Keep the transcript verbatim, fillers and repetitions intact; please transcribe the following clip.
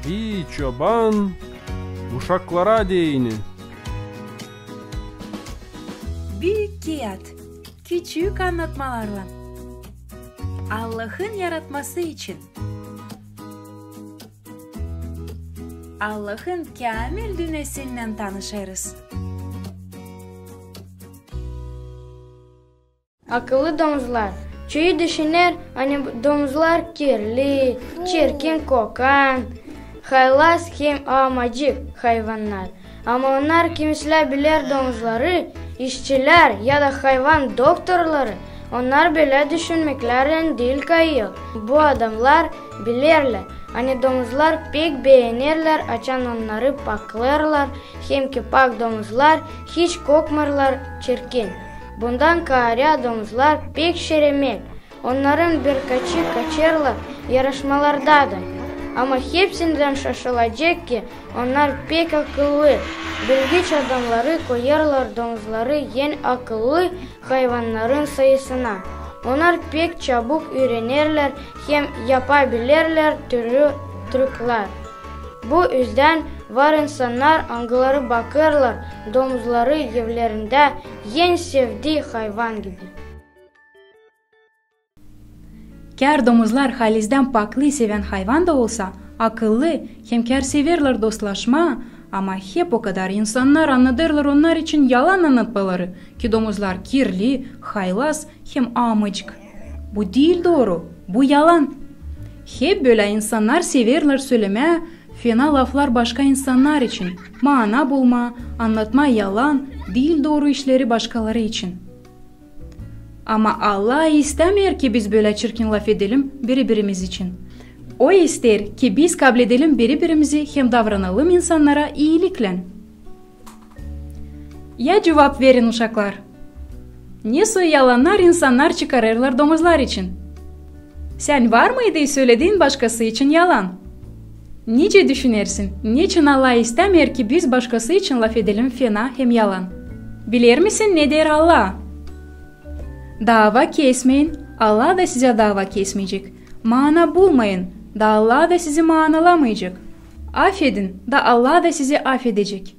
Bir çoban uşaklara deyni. Büük kiyat. Küçük annatmalarlan. Allahın yaratması için. Allahın käämil dünnesinnän tanışêrız. Akıllı domuzlar. Çoyu düşüner, ani domuzlar kirli, çirkin kokan, haylaz hem aamacık hayvannar. Ama onnar, kimisilär biler domuzları, işçilär ya da hayvan doktorları, onnar bölä düşünmeklerlän diil kayıl. Bu adamnar bilerlär, ani domuzlar pek beenerlär, açan onnarı paklêêrlar, hem ki pak domuzlar hiç kokmêêrlar çirkin. Bundan kaarä domuzlar pek şeremet. Onnarın birkaçı kaçêrlar yarışmalarda da. Ama hepsindän şaşılacek, ki onnar pek akıllı. Bilgiç adamnarı koyêrlar domuzları en akıllı hayvannarın sayısına. Onnar pek çabuk üürenerlär hem yapabilerlär türlü trüklär. Bu üzdän var insannar, angıları bakêrlar domuzları evlerindä en sevdii hayvan gibi. Kär domuzlar halizdän paklı, sevän hayvan da olsa, akıllı hem kär severlär dostlaşmaa, ama hep okadar insannar annadêrlar onnar için yalan annatmaları, ki domuzlar kirli, haylaz hem aamacık. Bu diil dooru, bu yalan. Hep bölä insannar severlär sölemää fena laflar başka insannar için, maana bulmaa, annatmaa yalan, diil dooru işleri başkaları için. Ama Allah istämeer, ki biz bölä çirkin lafedelim biri-birimiz için. O isteer, ki biz kabledelim biri-birimizi hem davranalım insannara iiliklän. Ya cuvap verin, uşaklar. Ne soy yalannar insannar çıkarêrlar domuzlar için? Sän var mıydı söledin başkası için yalan? Nicä düşünersin, neçin Allah istämeer, ki biz başkası için lafedelim fena hem yalan? Biler misin, ne deer Allah? Daava kesmeyin, Allah da sizä daava kesmeyecek. Maana bulmayın, da Allah da sizi maanalamayacek. Afedin, da Allah da sizi afedecek.